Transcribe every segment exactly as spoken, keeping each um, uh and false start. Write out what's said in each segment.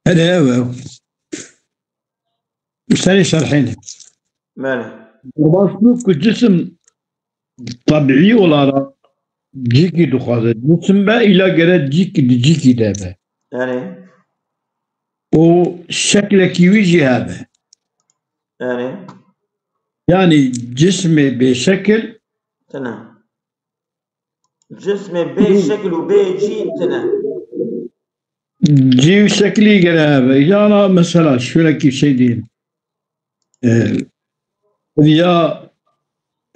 Erê ew e. Serê şerhê ne. Belê. Derbas bû ku cisim tebîî olarak cîkî dixwaze. Cisim be, îla gere cîkî di cîkî de be. Erê. Û şeklekî wî jî hebe. Erê. Yanî cismê bêşekil. Tine. Cismê bê şekil û bê cî tine. Cî û şeklî gere hebe. Yana mesela şurekî şey diyeyim. Ee, ev ya,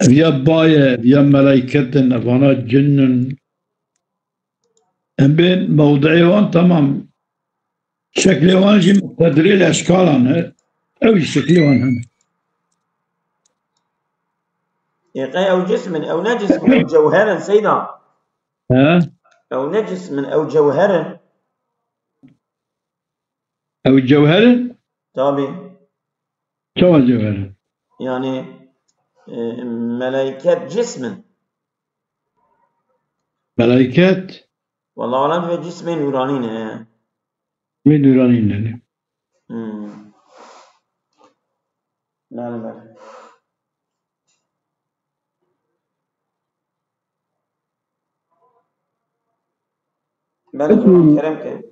ev ya baye, ev ya melaiket in, evana cin in. Em bên mewdiê wan temam. Şeklê wan jî muqtedirê li eşkalan e. Ew jî şeklê wan hene. Ê qey ew cism in, ew ne cism in, ew cewher in Seyda. He? Ew ne cism in, ew cewher in. Ew cewher in? Tabii. Çawa cewher in? Yani, e, melaiket cism in. Melaiket? Wallahu alem ve cismê nûranî ne. Wê nûranî ne. Hmm. Belê, belê. Belê, Peki. Kerem ke.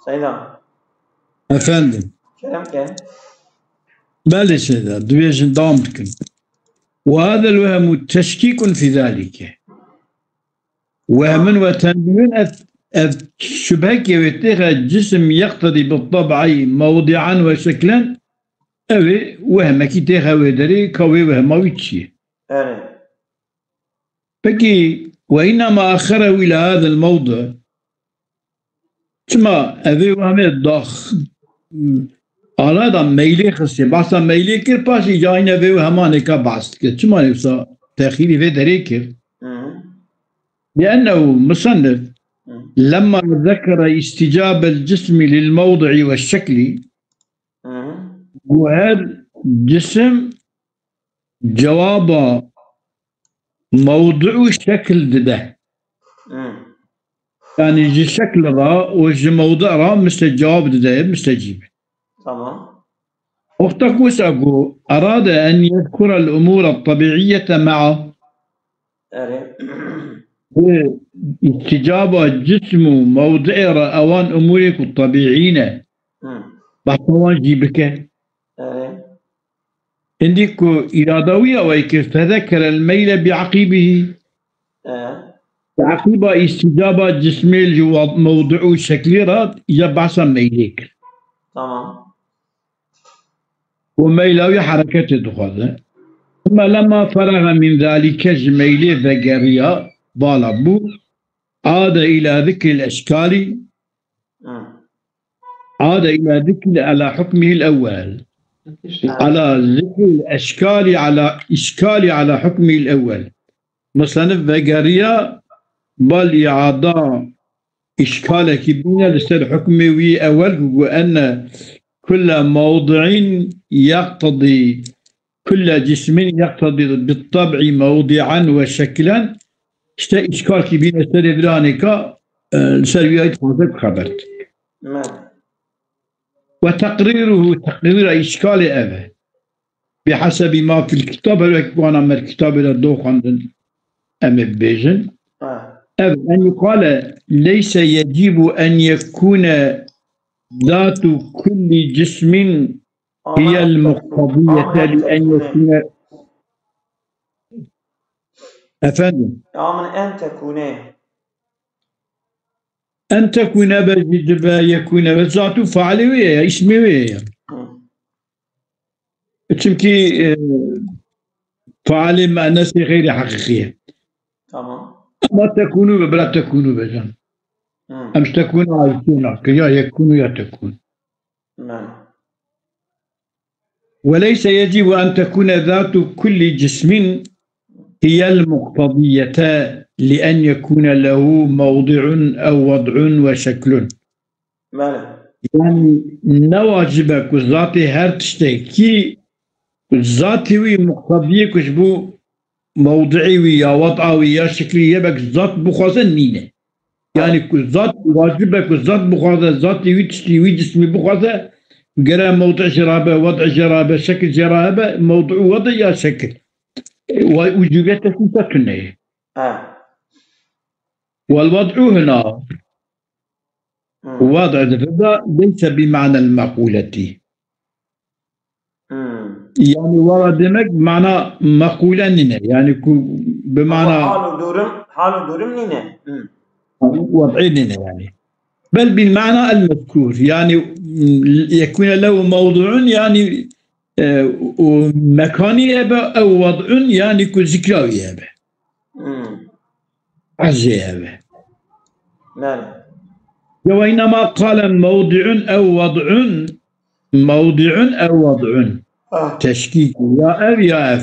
Seyda. Efendim. Kerem ke. Belê Seyda, dibêjin, devam dikin. Ve hadel wehmu teşkîkun fî zalike. Wehmin ve tendîhin ev, ev şübhekê wê têxe cisim yeqtedî bi tab'î mewdi'an ve şeklen, ew ê wehmekî têxe wê derê ka wê wehma wî çi ye. Erê. Peki, ve innema axerehu ila hadel mewdi. Çima evê wehmê dax, ala da meylê xistê, bahsa meylê kir, paşê cayîne vê wehmanê ka bahs dike. Çima wisa texîrî vê derê kir? Hı. Liennehu musennif Hı. lemma zekere îstîcabel cismî lil mewdi'î ve şeklî. Hı. Got her cisim cewaba mewdi û şekil dide. Hı. Yani ji şekl ra û ji mewdi ra mistecab dide, mistecîb. Tamam. Wexta ku wisa ku erade en yezkura el-umura tabîiyete ma'a. Erê. Bi îtîcaba cism û mewdi'ê re ewan umûrê ku tabîî ne. Hı. Behsa wan jî bike. Erê. Hindî ku îrada wî ya wê kir, fezekerel meyle bi eqîbihî. E. Bi eqîba îstîcaba cismê ji wa-, mewdu û şeklî re îca behsa meylê kir. Tamam. Û meyla wî hereketê dixwaze. Thumma lemma feraga min zalike, ji meylê vegeriya, bala bû, ade îla zikril eşkalî, Hı. Ade ila zikri ala hukmihil ewwel. Ala zikri eşkali ala, işkali ala hukmihil ewwel. Musanif vegeriya bal iada işkalekî bîne li ser hukmê wî ewel ku ene kulle mewdi'in yeqtedî kulle cismin yeqtedî bit tab'i mewdi'an ve şeklen, işte îşkalkî bîne serê viranê ka, e, li ser vî ayet fazla bi xeber. Me. Ve teqrîruhu, teqrîra îşkalê ev e. Bi hesebî ma fil kitab, her wek wana me kitabê de doxandin, em ê bibêjin. Ha. Ev, en yuqale, leyse yecîbu en yekûne zatu kulli cismin Amen hiyel en tekûne. Muqtadiyete Amen en li en tekûne. Yekûne. Efendim? Amen en tekûne. En tekûne be, be yekûne be. Zatu failê wê ye ya, îsmê wê ye ya. Hı. Çimkî, e, failê muennesê xeyrê heqîqî ye. Tamam. Ama tekûnû be, bila tekûnû be can. Hı. Em ji tekûnû ayrı nakin. Ya yekûnû ya tekûn. Belê. وليس يجب أن تكون ذات كل جسم هي المقتضية لأن يكون له موضع أو وضع وشكل. Belê. Yani ne wacib e ku zatê her tiştekî, zatê wî muqtediyê ku ji bo mewdi'ê wî ya wed'a wî ya şeklî ye, belkî zat bixwaze nîne. Yani ku zat wacib e ku zat bixwaze, zatê wî tiştî wî cismî bixwaze, gere mewdi jê re hebe, wed jê re hebe, şekil jê re hebe, mewdi û wed ya şekil. Wa-, wicubiyet te tune ye. Ha. Wel wed'u huna. Hmm. Wed di vir de leyse bi ma'nel mequleti. Hmm. Yani wala demek mana mequle nîne. Yani ku bi mana hal û durum, hal û durum nîne. Hmm. Wed'î nîne yani. Bel bil mana el mezkur. Yani yekune lehu mewdu'un yani, e, û mekanî ebe ew wed'un yani ku zikra wî ebe. Hmm. Ezê ebe. Bele. Ya ve innema qale mewdi'un ew wed'un, mewdi'un ev wed'un. Ah. Teşkîk ya ev ya ev.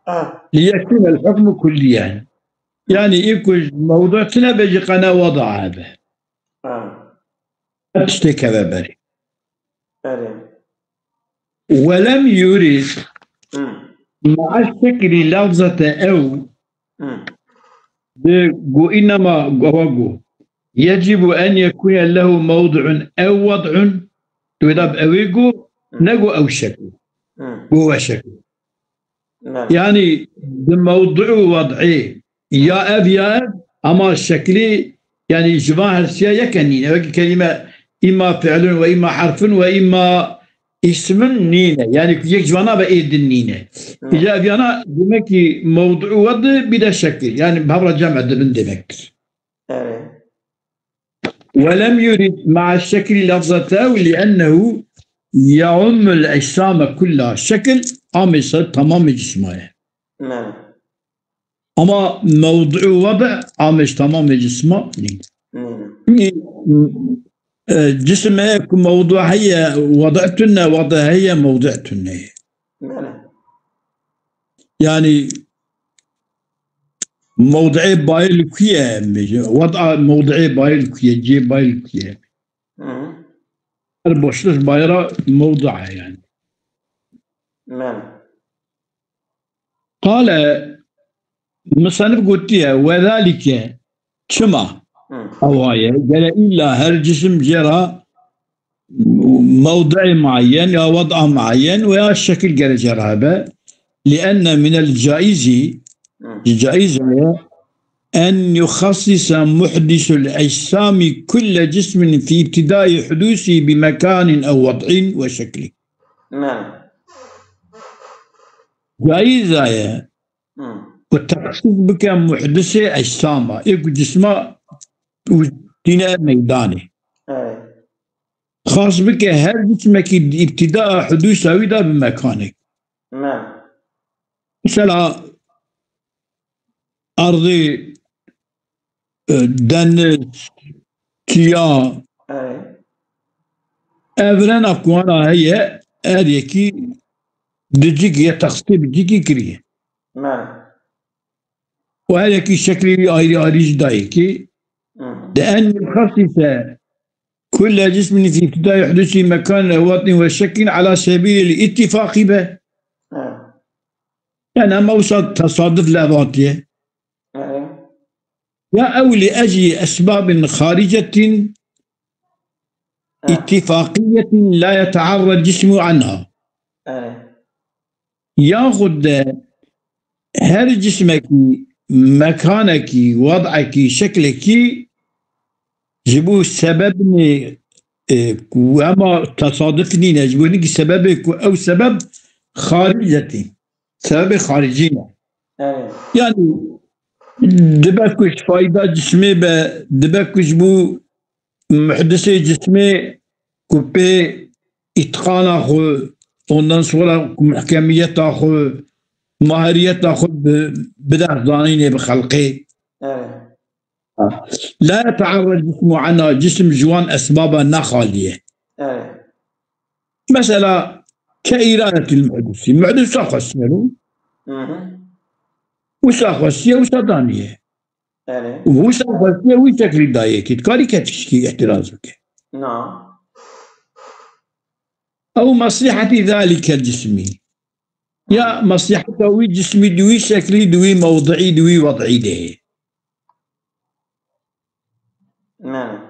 Ah. Liyekûnel hukmu kulliyen. Yani î ku mewdu tine be jî qene weda be. Ah. Ev tiştê keve berê. Erê. Welem yurid Hmm. ma'a şekli lafzete ew Hmm. Di go, innema, go, go. Yecibu en yekune lehu mewdu'un ew wad'un. Tu da bi ewê go, Hmm. ne go ew şekil. Hmm. Go we şekil. Yani di mewdu'u wad'ê ya ev ya ev, ama şekli, yani ji van hersiya yeke nîne. Wekî kelîme îma fi'lun ve îma harfun ve îma îsmin nîne. Yani yek ji vana ve ê din nîne. Hı. Îca ev yana demek ki mewdu'u wed bi de şekil. Yani bi hev re cem dibin demektir. Evet. Ve lem yurid ma'a şekli lafzete ew li'ennehu ya'ummul ecsame kulla. Şekil amê ser tamamê cisma ye. Evet. Ama mewdu'u wed amê ji tamamê cisma nîne. Nîne. Çünkü, e, cisim heye ku mewdu heye, wed tune, wed heye, mewdu tune. Bele. Yani mewdu'ê bayê li ku ye, wed a mewdu'ê bayê li ku ye, cihê bayê li ku ye. Hı. Her boşluk bayê re mewdu e yani. Bele. Qale, musannif gotiye, "Wedalike", çima? Hı. Ewa ye, gere îlla her cisim jê re mewdi'ê muayyen ya wed'a muayyen veya şekil gere jê re hebe. Li'enne minel caizi, Hı. caiz ye, en yuxassisa muhdisul ecsamî kulle cismin fi ibtidai hudusi bi mekanin ew wed'in ve şekli. Bele. Caiz ye, Hı. ku texsîs bike muhdisê ecsama, ê ku cisma û tîne meydanê. Evet. Xas bike her cismekî di îbtida hudûsa wî de bi mekanek. Me. Mesela erdê, e, deniz, çiya, Evet. evrena ku wana heye, her yekî di cîkî ye, texsîsê bi cîkî kiriye. Me. Û her yekî şeklê wî ayrî ayrî ji dayikî. Hı. Di en mixasîse kulle cismin fî îbtidayî hudûsî mekan ew watnî ve şeklin ala sebîlî îttifaqî be. Hı. Yani hema wisa tesaduf levatiye. Hı. Ya ew li eclî esbabin xaricetin Evet. ittifaqiyetin la yetearrel cismu anha. Evet. Yaxud de her cismekî, mekanekî, wed'ekî, şeklekî ji bo sebebinê, e, ku hema tesaduf nîne, ji bo hinekî sebebê ku ew sebeb xaricetî, sebebê xaricî ne. Evet. Yani dibe ku ji fayda cismê be, dibe ku ji bo muhdisê cismê ku pê îtqana xwe, ondan sonra ku muhkemiyeta xwe, mahiriyeta xwe bi, bide zanînê bi xelqê. Evet. La yetearrel cismu anha, cisim ji wan esbaba nexaliye. Evet. Mesela ke îradetil muhdisi. Muhdis wisa xwestiye ro. Hı hı. Wisa xwestiye, wisa daniye. Evet. Û wisa xwestiye wî şeklî dayê kî. Dikarî ke tişkî îtiraz bike. Na. Ew meslihetî zalikel cismî. Ya mesliheta wî cismî di wî şeklî, di wî mewdi'î, di wî wed'î de heye.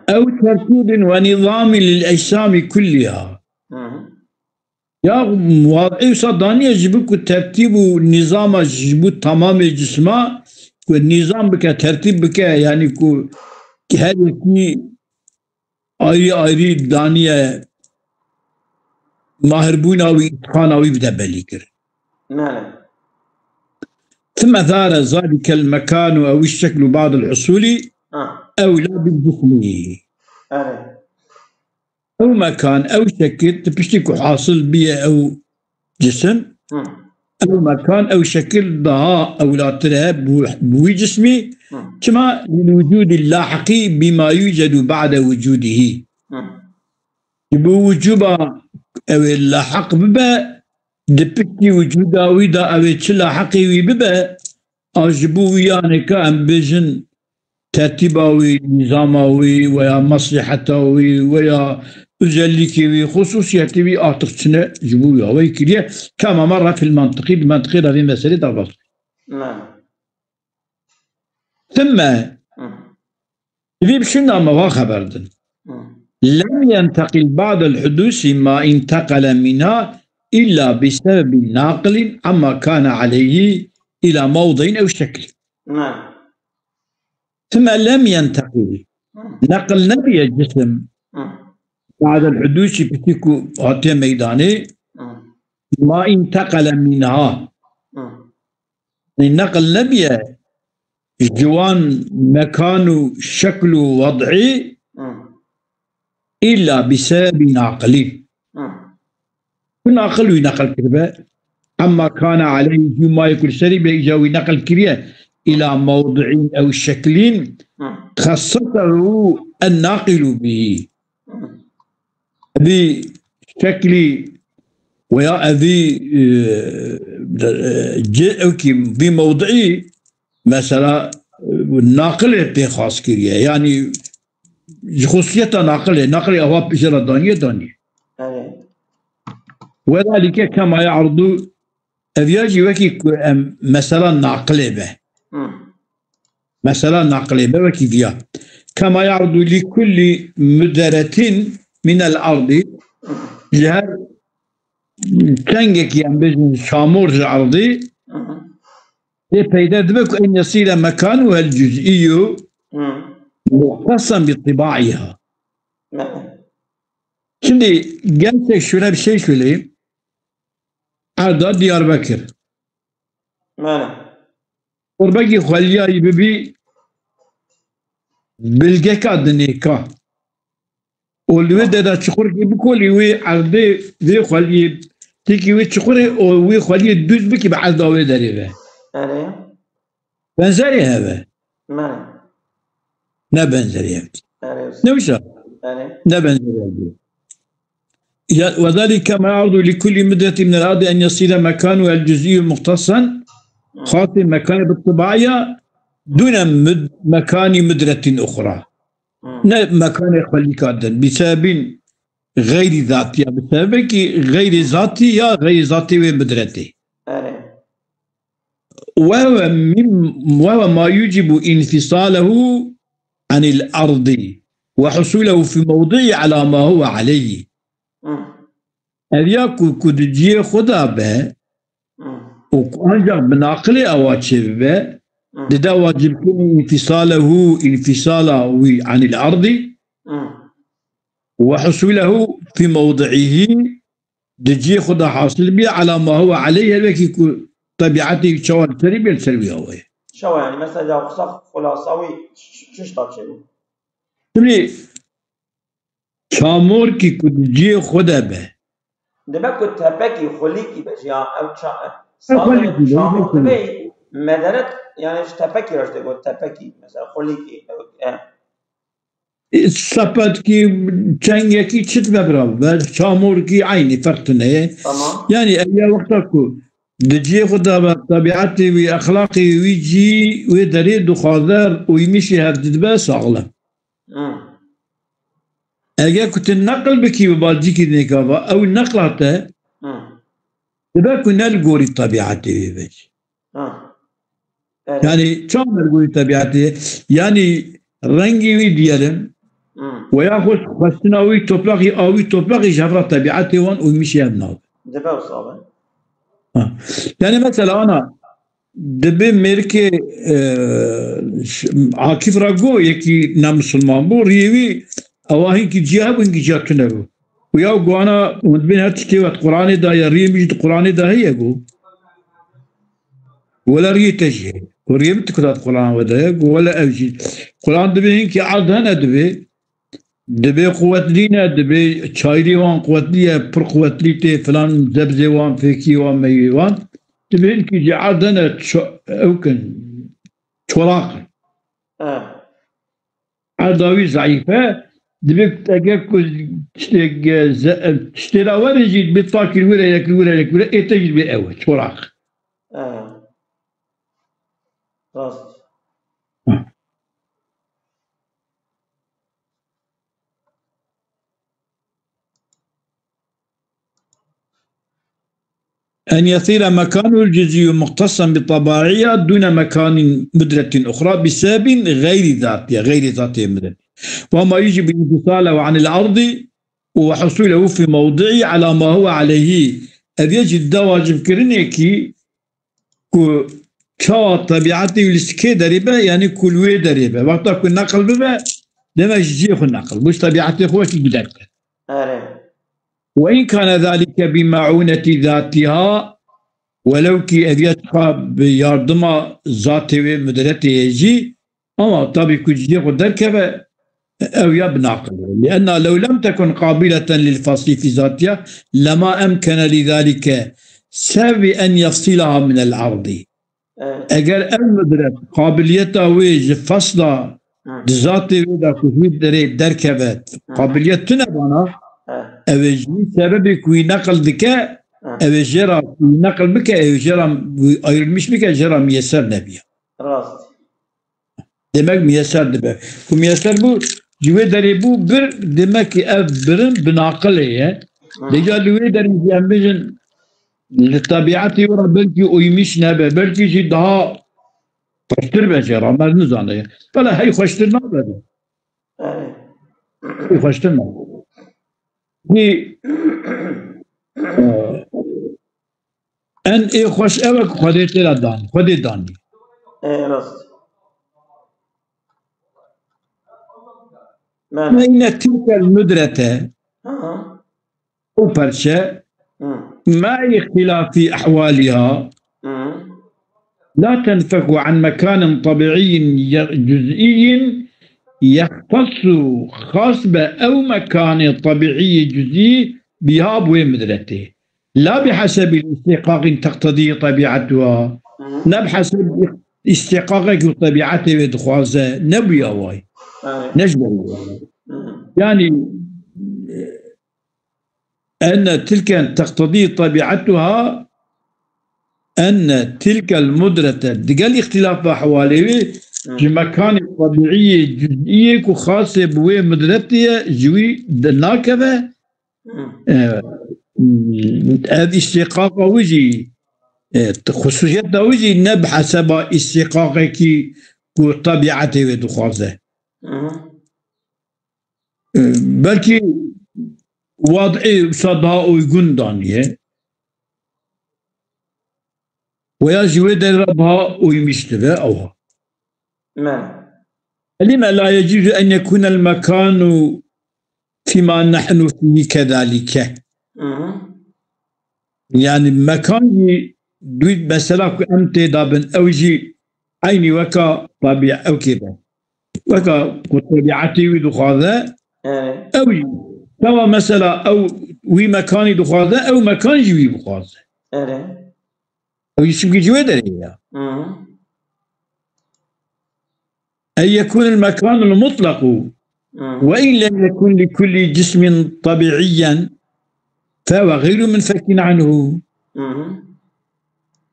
Ew tertîbin ve nîzamî lil ecsamî kulliha. Hı hı. Ya wad'î wisa daniye ji bo ku tertîb û nîzama ji bo tamamê cisma ku nîzam bike, tertîb bike, yanî ku her yekî ayrî ayrî daniye mahirbûna wî, îtqana wî bide belî kir. Bele. Thime zare zalike el mekanu ew şeklu ba'd el husûlî Ha. Ewla bil cismî. Bele. Ew mekan, ew şekil, ti piştî ku hasil biye ew cisim, Hı. ew mekan, ew şekil daha ewlatir e bi, bi wî cismî. Hı. Çima? Lil wucûdî lahiqî bîma yucedu ba'de wucûdihî. Hı. Ji bo wucûba ew ê lahiq bibe, di piştî wucûda wî de ew ê çi lahiqê wî bibe, a ji bo wî yanê ka em bêjin tertîba wî, nîzama wî, weya mesleheta wî, weya özellikê wî, xusûsiyetê wî artıq çine ji bo wî awayî kiriye. Kema merra fil mantiqî, di mantiqê de vê meselê derbas. Bele. Thime, Hı. Vî bi şinda me va xeber din. Hı. Lem yenteqil ba'del hudûsî ma intekale minha illa bi sebebin naqilin amma kana aleyhi ila mewdi'in ew şeklin. Bele. Thime lem yenteqil. Hı. Neqil nebiye cisim. Hı. Ba'del hudûsî piştî ku hatiye meydanê. Hı. Ma intekale minha. Hı. Yanî neqil nebiye ji wan mekan û şekl û wed'î Hı. illa bi sebebî naqilî. Hı. Ku naqil wî neqil kiribe. Emma kana aleyhî, ji mayê ku li serî be, îca wî neqil kiriye. Îla mewdi'în ew şeklîn Hı. xesesehu en naqilu bihî. Hı. Evî şeklî veya evî, e, e, ci-, ew kî vî mewdi'î mesela, e, naqilê pê xas kiriye. Yanî ji xusiyeta naqilê, naqilê ava pijera daniye daniye. Evet. Wedalike kema ye'rudu, ev ya jî wekî ku em mesela naqilê be. Hı. Mesela naqilê be wekî viya. Kema ye'rudu li kulli mudretin minel ardi, ji her çengekî em bêjin çamor ji erdî, Hı hı. lê peyda dibe ku en yesîle mekanuhel cüz'iyyu Hı. muhtesan bi tibaiha. Evet. Şimdi gerçek şöyle bir şey söyleyeyim. Erda Diyarbakır. Bele. Qurbekî xweliyayî bibî bilgeka dinêka. Û li wê deda çuqurkî bikolî wê erdê vê xweliyê, têkî wê çuqurê û wê xweliyê dûz bikî bi erda wê derê ve. Erê. Benzerê heve. Bele. Ne benzerê heve. Erê. Ne wisa? Erê. Ne benzerê heve. Ya, وذلك ما يعرض لكل مدرة من الأرض أن يصير مكانها الجزئي مختصا خاص مكان بالطباعية دون مد-، مكان مدرة أخرى. Hı. Ne mekanê xwelîka din. Bi sebebin xeyrî zatî ya, bi sebebekî xeyrî zatî ya xeyrî zatî wê midretê. Erê. وهو مم-، وهو ما يوجب انفصاله عن الأرض وحصوله في موضعه على ما هو عليه. Hı. Ev ya ku, ku di cihê xwe de be Hı. û ku ancak bi naqilê ewa çêbibe, Hı. dide wacibkirin înfîsalehu, înfîsala wî anil erdî, Hı. Ve husûlehu fî mewdi'ihî, di cihê xwe de hasil bî, ala ma huwe aleyh, her wekî ku tebiatê wî çawa li serî bê, li ser wî awe ye. Çawa yani? Mesela, ya xulasa wî ç-, ç-, çi şta çêbû? Şimdi çamorkî ku di cihê xwe de be. Dibe ku tepekî xulîkî be, ya ev ça-, Ev salê xulîkî be, çamor ev dibe, mederet, yani ji tepekî re jî digot tepekî, mesela xulîkî, ev, e, Sepetkî, çengekî çi dibe bira? Ve çamorkî eynî, ferq tune ye. Tamam. Yani ev ya wexta ku di cihê xwe de be, tebiatê wî, exlaqê wî cî wê derê dixwaze û îmîşî hev dibe saxlem. Hı. Eger ku tu neqil bikî bi balcîkî nêka ve, ew neqla te Hı. dibe ku ne li gorî tebiatê wê be. Ha. Evet. Yani çawa li gorî tebiatê? Yani rengê wî diyelim, Hmm. Ve yaxud xwestina wî topraqî, a wî topraqî ji hev re tebiatê wan û mişî hev nabe. Dibe wisa be. Ha. Yani mesela ana dibe mêrikê, e, ş-, Akif re got, yekî ne misilman bû, riyê wî ewa hinkî ciya hebû, hinkî ciya tune bû. Û ya guana hûn dibên her tiştê wet Quranê de ye, riyê min jî di Quranê de heye got. Wele riyê te jî heye. Û riyê min ti kuta di Quran we de ye, got wele ev jî. Quran dibê hinkî erd hene dibê. Dibê quwetlî ne, dibê çayrê wan quwetlî ye, pir quwetlî tê, filan zebzê wan, fêkî wan, meyvê wan. Dibê hinkî jî erd hene ço-, ew kin, çolaq in. Eh. Erda wî zeîf e, dibê eger ku tiştê ge-, ze-, tiştê re werin jî, dibê takî li wir e, yek li wir e, yek li wir e, ê te jî dibê ew e, çolaq. Eh. Rast. Hı. أن يصير مكانه الجزئي مختصا بالطبيعية دون مكان مدرة أخرى بسبب غير ذاتية، غير ذاتية مدرة، وما يجب انفصاله عن الأرض وحصوله في موضعه على ما هو عليه. Ev yê jî da wacibkirinekî ku çawa tebiatê wî li kê derê be, yanî ku li wê derê be. Wexta ku neqil bibe, demek ji cihê xwe neqil bû, ji tebiatê xwe wekî gider be. Erê. وإن كان ذلك بمعونة ذاتها، welew kî ev ya çiqa bi yardima zatê wê mudretê ye jî, ama tabî ku ji cihê xwe derkeve, ew ya bi naqil e. لأن لو لم تكن قابلة للفصل في ذاتها لما أمكن لذلك سبب أن يفصلها من الأرض. Evet. Eger ev mudret qabiliyeta wê ji fesla Hı. di zatê wê de ku wî derê derkeve, Hı. qabiliyet tune bana, Evet. ew ê ji wî sebebê ku wî neqil dike, Hı. ew ê jê re ku wî neqil bike, ew ê jê re wî ayrılmış bike, jê re miyeser nebiya. Rast. Demek miyeser dibe. Ku miyeser bû, ji wê derê bû bir, demek ki ev birin bi naqilê ye. Hı. Dêca li wê derê jî em bêjin, li tebiatê wê re belkî uymiş nebe, belkî jî daha xweştir be jê re, me nizane. Bela hey xweştir nabe. Evet. Hey xweştir nabe. Jî, e, en ê xweş ew e ku Xwedê tê re dan, Xwedê danî. Ê, rast. Bele. Feyne tilkel mudrete, Aha. ew perçe, Hı. مع اختلاف أحوالها Hı. لا تنفك عن مكان طبيعي ي-، جزئي يختص خاص بأو مكان طبيعي جزئي بها بوي مدرتي. لا بحسب الاستحقاق تقتضيه طبيعتها. Hı. Ne bi heseb îstîqaqek û tebiatê wê dixwaze, ne bûya way. Evet. Ne ji ber wê. Hı. Yani, أن تلك تقتضي طبيعتها أن تلك المدرة digel îxtîlafa hewalê wê Hı. ji mekanê tebîî yê cuzî yê ku xasê bi wê mudretê ye ji wî dernakeve. Hı. E, ev îstîqaqa wî jî, e, xusûsiyeta wî jî ne bi heseba îstîqaqekî ku tebîetê wê dixwaze. Hı. E, belkî wad'ê wisa daha uygun daniye. Veya ji wê derê re daha uymiş dibe, ew ha. Me. لم لا يجوز أن يكون المكان فيما نحن فيه كذلك. Hı hı. Yani mekan jî dû mesela ku em tê de bin, ew jî eynî weka tabiya ew kê be. Weka ku tebietê wî dixwaze, Evet. ew jî. Tewa mesela ew wî mekanî dixwaze, ew mekan jî wî bixwaze. Evet. Ew jî çimkî ji wê derê ye. Hı hı. أن يكون المكان المطلق Hı. وإن لم يكن لكل جسم طبيعيا فهو غير منفك عنه. Hı hı.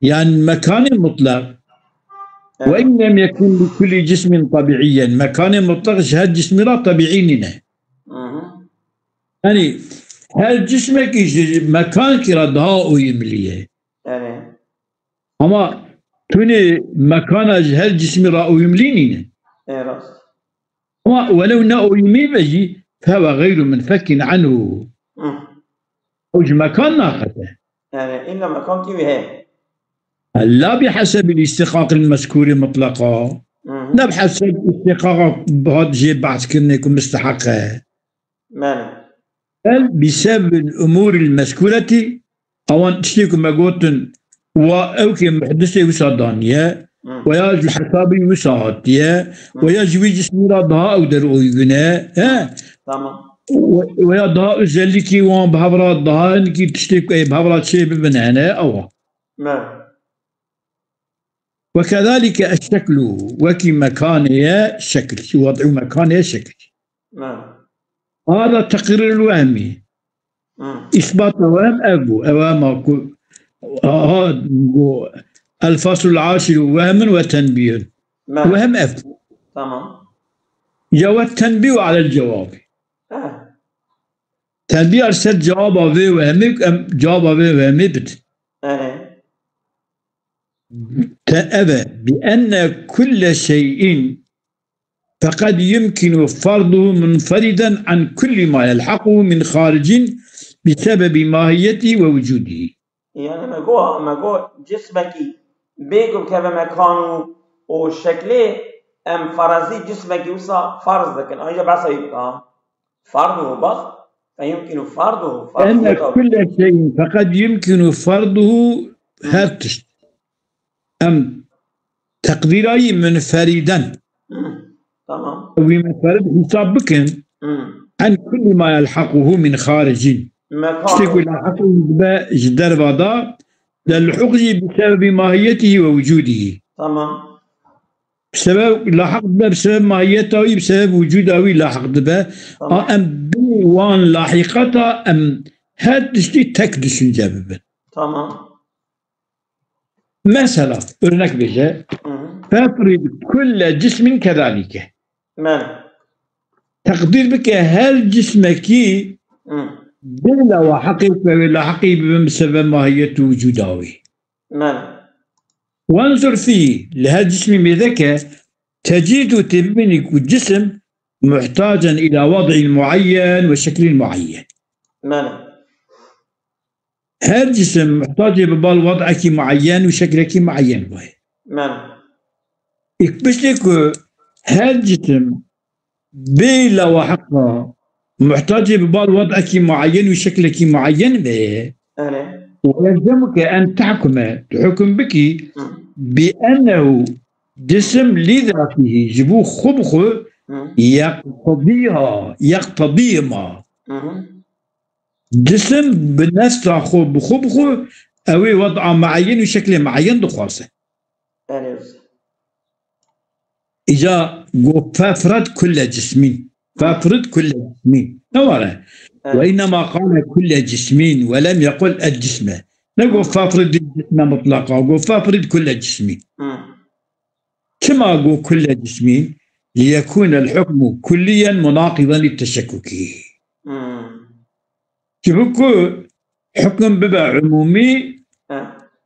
Yani mekanê mutlak. Evet. وإن لم يكن لكل جسم طبيعيا. Mekanê mutlak ji her cismî re tebîî nîne. Hı hı. Yani her cismekî ji mekankî re daha uyumlî ye. Evet. Ama tunê mekana ji her cismî re uyumlî nîne. Evet. Ama welew ne oyî mî be jî, fehuve xeyru munfekin anhu. Hı. Ew ji mekan naqete. Yani illa mekan kî wî heye. La bi hesebil istihqaqil mezkûri mutlaqa. Hı hı. Ne bi heseb istihqaqa hat jê behs kirinê ku misteheq e. Bel bi sebebil umûril mezkûretî, awan tiştê ku me gotin, wa ew kê muhdisê wisa daniye, Hı. we ya ji hesabî wisa hatiye, Hı. we ya ji wî cismî ra daha ew deroyî bine, he? Tamam. We, we ya daha özellikî wan bi hev ra daha hinkî tiştê ku ê bi hev ra çê bibin hene, ewa. Me. Ve kezalike eşşeklu, wekî mekanê ye şekil, wad'u mekanê ye şekil. Me. Hada teqrîrul wehmî. Hı. Îsbata wehm ev bû. Ew hema ku, ha, ku el faslul aşiru wehmun ve tenbîhun. Me. Wehm ev bû. Tamam. Ya ve tenbîhu alel cewabî. He. Tenbîh li ser cewaba vê wehmê, em cewaba vê wehmê bidin. He. Te ev e, bi enne kulle şey'in feqed yumkinu farduhu munferiden an kulli ma yelhaquhu min xaricin bi sebebi mahiyeti ve vücudihi. Yani me got, me got cismekî bê ku bikeve mekan û, û şeklê, em farazî cismekî wisa farz dikin. Ayrıca behsa wî bike. Farduhu bak. Fe yumkinu farduhu. Enne kulle şey'in feqed yumkinu farduhu, her tişt. Em teqdîra wî munferiden. Hı. Tamam. Wî munferid hesab bikin. Hı. An kulli ma yelhaquhu min xaricin. Mekan. Tiştê ku lahiq dibe ji derva de, de lihûq jî bi sebebi mahiyetihi ve vücudihi. Tamam. Bi sebeb lahiq dibe, bi sebeb mahiyeta wî, bi sebeb wicûda wî lahiq dibe. Tamam. A em bi wan lahîqeta em her tiştî tek düşünce bibin. Tamam. Mesela, örnek bêje, Hı hı. fefrid kulle cismin kedalike. Me. Teqdîr bike her cismekî Hı. bê lawa heqê ku ew ê lahiqî bibin bi sebeb mahiyet û wicûda wî. Me. Wenzur fî, li her cismî mêze ke, tecîdu tê bibînî ku cisim muhtacen ila wad'in muayyen ve şeklin muayyen. Me. Her cisim muhtacê bi bal wad'ekî muayyen û şeklekî muayyen bûye. Me. Îk piştê ku her cisim bê lawahiqa muhtacê bi bal wad'ekî muayyen û şeklekî muayyen be, Erê. Welzemuke en tehkume, tu hukm bikî, Hı. bi ennehu, cisim lî zatîhî, ji bo xwe bi xwe, Hı. yeqtedîha, yeqtedî ma. Hı hı. Cisim bi nefsa xwe, bi xwe bi xwe, ew ê wed'a muayyen û şeklê muayyen dixwaze. Erê. Îca got fefred kulle cismîn. Fefrid kulle cismîn. Ne were. Evet. Ve innema qale kulle cismîn ve lem yequl el cisme. Ne got fefrid cisme mutlaqa. Got fefrid kulle cismîn. Hı. Çima got kulle cismîn? Liyekûne el hukmu kulliyen munaqidan li teşekkukî. Hı. Ji bo ku hukm bibe umûmî, He.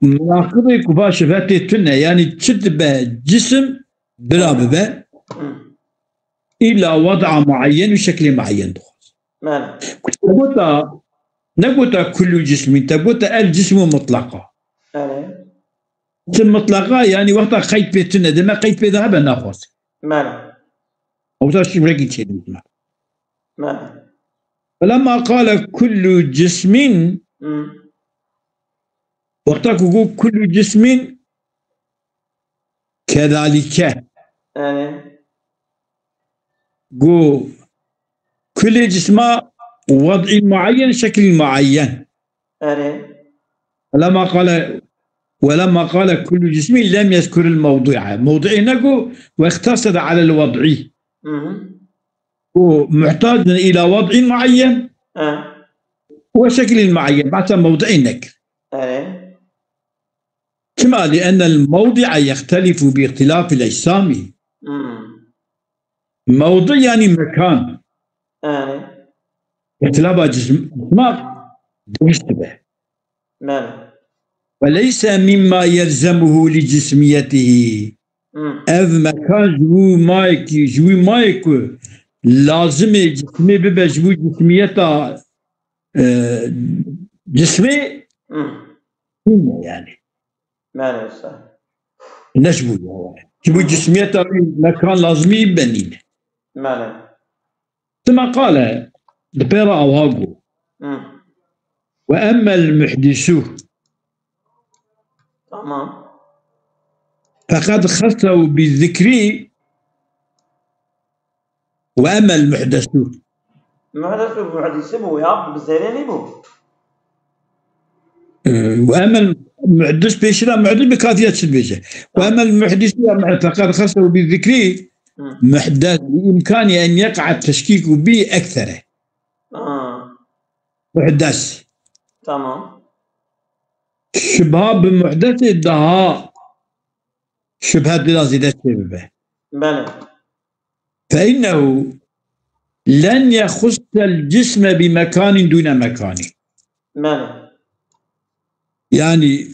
Munaqibê ku va şivetê tune, yanî çi dibe cisim bila bibe, Hı. îla wed'a muayyen û şeklê muayyen dixwaz. Bele. Ku te gota, ne gota kullu cismin, te gota el cismu mutlaqa. Bele. Cisim mutlaqa, yanî wexta qeyd pê tune, deme qeyd pê de hebe naxwaz. Bele. Ewta şîvrekî çêdibîne. Bele. Felemma qale kullu cismin, Hı. wexta ku got kullu cismin, kedalike. Erê. Got kulê cisma wed'î muayyen, şeklî muayyen. Erê. Lema qale, ve lema qale kullu cismin lem yezkuril mewdi'e. Mewdi'ê negot, ve iqtasere alel wed'î. Hı hı. Û muhtacun ila wed'in muayyen He. ve şeklin muayyen. Behsa mewdi'ê nekir. Erê. Çima? Li enel mewdi'e yextelifu bi ixtilafil ecsamî. Hmm. Mewdi yanî mekan. Erê. Îxtilafa cism-, cisma değiş dibe. Bele. Ve leyse mimma yelzemuhu li cismiyetihi. Ev mekan ji wî mayekî, ji wî mayê ku lazimê cismê bibe, ji wî cismiyeta, e, cismê Hı. Nîne yani. Belê usta. Ne ji bo ya. Ji bo cismiyeta wî mekan lazimî be nîne. Belê. Tima qale, di pê re awha got. Hı. Ve emmel muhdisû. Tamam. Feqed xesew bi zikrî. Ve emel muhdesû. Muhdes û muhdisi bû ya, bi zêrê nîbû. Ee, ve emel muhdis pêşî de muhdis bi kafiye çi dibêje? Ve emel muhdisû ya muhdis, feqed xesew bi zikrî Hı. muhdes bi imkanî en yeqa teşkîk û bi eksere. Ha. Muhdes. Tamam. Şibha bi muhdesê daha şibhe dila zêde çê bibe. Belê. فإنه لن يخص الجسم بمكان دون مكان. Belê. Yani,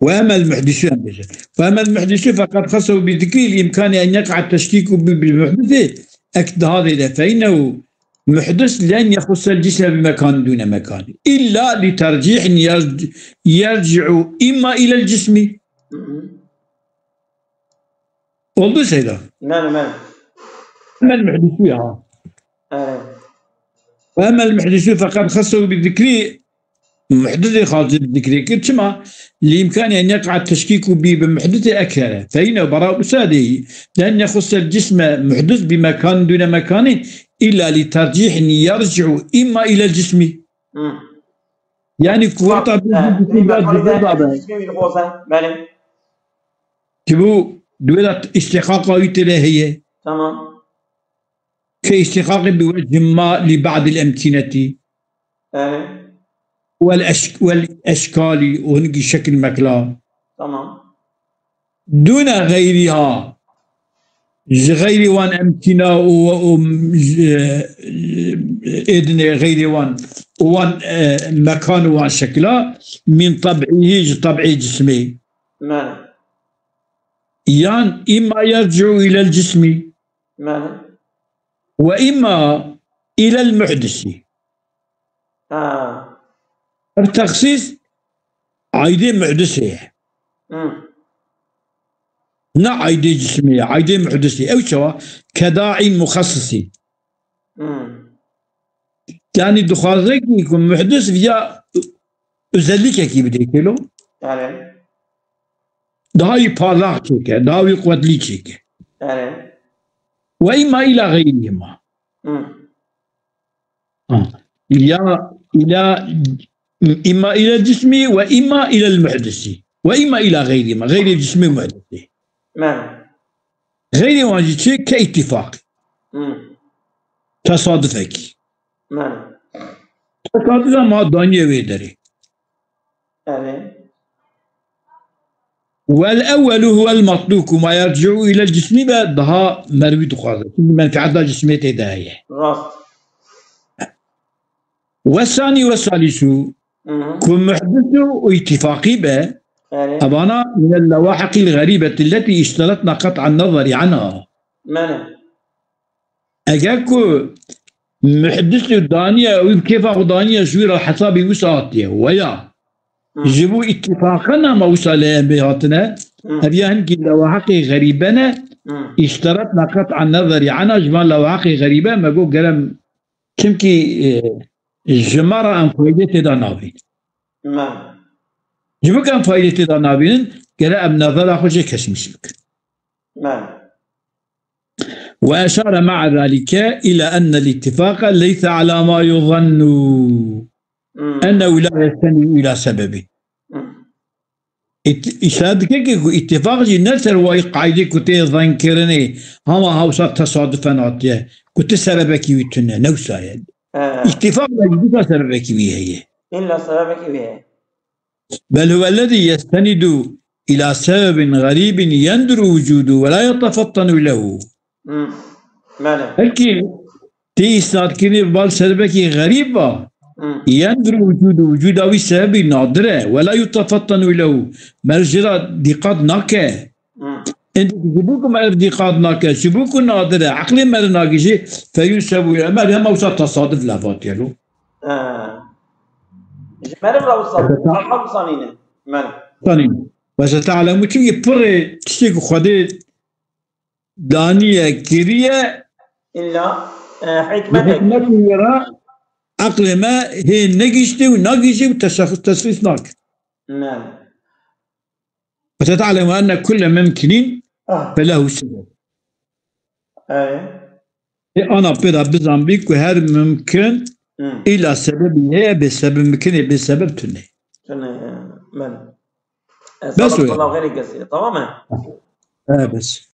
وأما المحدث em bêje. وأما المحدث فقد خصه بذكره لإمكان أن يقع التشكيك ب-، بالمحدث أكد هذا، فإنه محدث لن يخص الجسم بمكان دون مكان إلا لترجيح يرج-، يرجع إما إلى الجسم. Hı hı. Oldu Seyda. Belê, belê. Emel muhdisû ya. Evet. Ve emel muhdisû feqet xesew bi zikrî muhdisê xasî bi zikrê kir. Çima? Li imkanî en yeqa teşkîk û bî bi muhdisê ekhere. Feyne bera usadê. Len yexusel cisme muhdis bi mekan dûne mekanî illa li tercîhin yerci'u imma ilel cismî. Hı. Yani kuvveta bir Bak, e, bir bir mekanî de da be. Cismî wî dixwaze. Belê. Ki bu duyla istihkaka wî têde heye. Tamam. Ke istihkakê bi wechin ma li ba'dil emkineti. Yani. Wel eşk-, wel eşkali û hingi şekil mekla. Tamam. Dûne xeyriha. Ji xeyrî wan emkîna û, û, ji, êdinê xeyrî wan û wan, e, mekan û wan şekla min tab'îhi ji tab'ê cismê. Belê. Yan imma yerci'u ilel cismî. Belê. Ve imma ilel muhdisi. Ha. Ev texsîs aydê muhdisê ye. Hı. Ne aydê cismê ye, aydê muhdisê. Ew çawa? Keda'in muxassisî. Hı. Yani dixwaze ki ku muhdis viya özellikekî bidê kelo. Yani. Daha wî parlaq çêke, daha wî quwetlî çêke. Yani. Ve imma ila xeyrî ma. Hı. Ha. Ya ila, imma ila cismî ve imma ilel muhdisi. Ve imma ila xeyrî ma. Xeyrê cismî muhdisi. Belê. Xeyrê wan jî çi? Ke îtîfaq. Hı. Tesadufekî. Belê. Tesaduf ma daniye wê derê. Belê. Wel ewwelu huwel matluku ma yerci'u ilel cismî be daha merwî dixwaze. Çünkü menfi'eta cismê tê de heye. Rast. Ve sani ve salisu Hı hı. ku muhdisu û îtîfaqî be, Belê. Evana minel lewahaqil xerîbeti lletî îşteretna qet'an nezeri anha. Belê. Eger ku muhdis û daniye, wî bi kêfa xwe daniye, ji wî re hesabî wisa hatiye. Weya Hı. ji bo îtîfaqan ama wisa lê em bê hatine, Hı. ev ya hinkî lewahaqê xerîbe ne, Hı. îşteretna qet'an nezeri anha, ji van lewahaqê xerîbe me got gerem, çimkî, e, ji me re em faydê tê de nabînin. Me. Ji bo ku em faydê tê de nabînin, gere em nezera xwe jê keşmîş bikin. Me. Ve eşare ma'a zalike ila ennel ittifaka leyse ala ma yuzannu Hmm. ennehu la yestenidu ila sebebin. Hmm. Ît-, îşare dike ki ku îttifaq jî ne ser wayî qaydê ku tê zankirinê, hema hewsa tesadufen hatiye, ku ti sebebekî wî tune, ne wisa ye. He. Îttifaq da jî dîsa sebebekî wî heye. Îlla sebebekî wî heye. Bel huwellezî yestenidu ila sebebin xerîbin yenduru wucudu ve la yetefattanu lehu. Hmm. Belê. Belkî tê îsnadkirinê bi bal sebebekî xerîb va. Hmm. Yenduru wucudu, wucuda wî sebebî nadir e. Ve la yetefattanu lehu. Merv jê re dîqat nake. Hmm. Êndî ji bo ku meriv dîqat nake, ji bo ku nadir e, eqlê meriv nagihîje, feyûsebu, meriv hema wisa tesaduf lê hatiye lo. He. Ji meriv re wisa, Allah wisa nîne. Meriv. Tanî. Wese te'lemu, çimkî pirê tiştê ku Xwedê daniye, kiriye, İlla e, hikmet ek. Hikmet wê re eqlê me hê negihîştê û nagihîşê û teşexus, teşxîs nake. Ne. Wese te'lemu enne kulle mumkinin Ah, felehu sebeb. e, Ê ana pê de bizanbî ku her mumkin hı, îla sebebî heye, bê sebeb mumkin ê, bê sebeb tune. tune, e, men. E, Bes sabah o ya. Allah xeyrê kesî. Tamam mı? E, bes.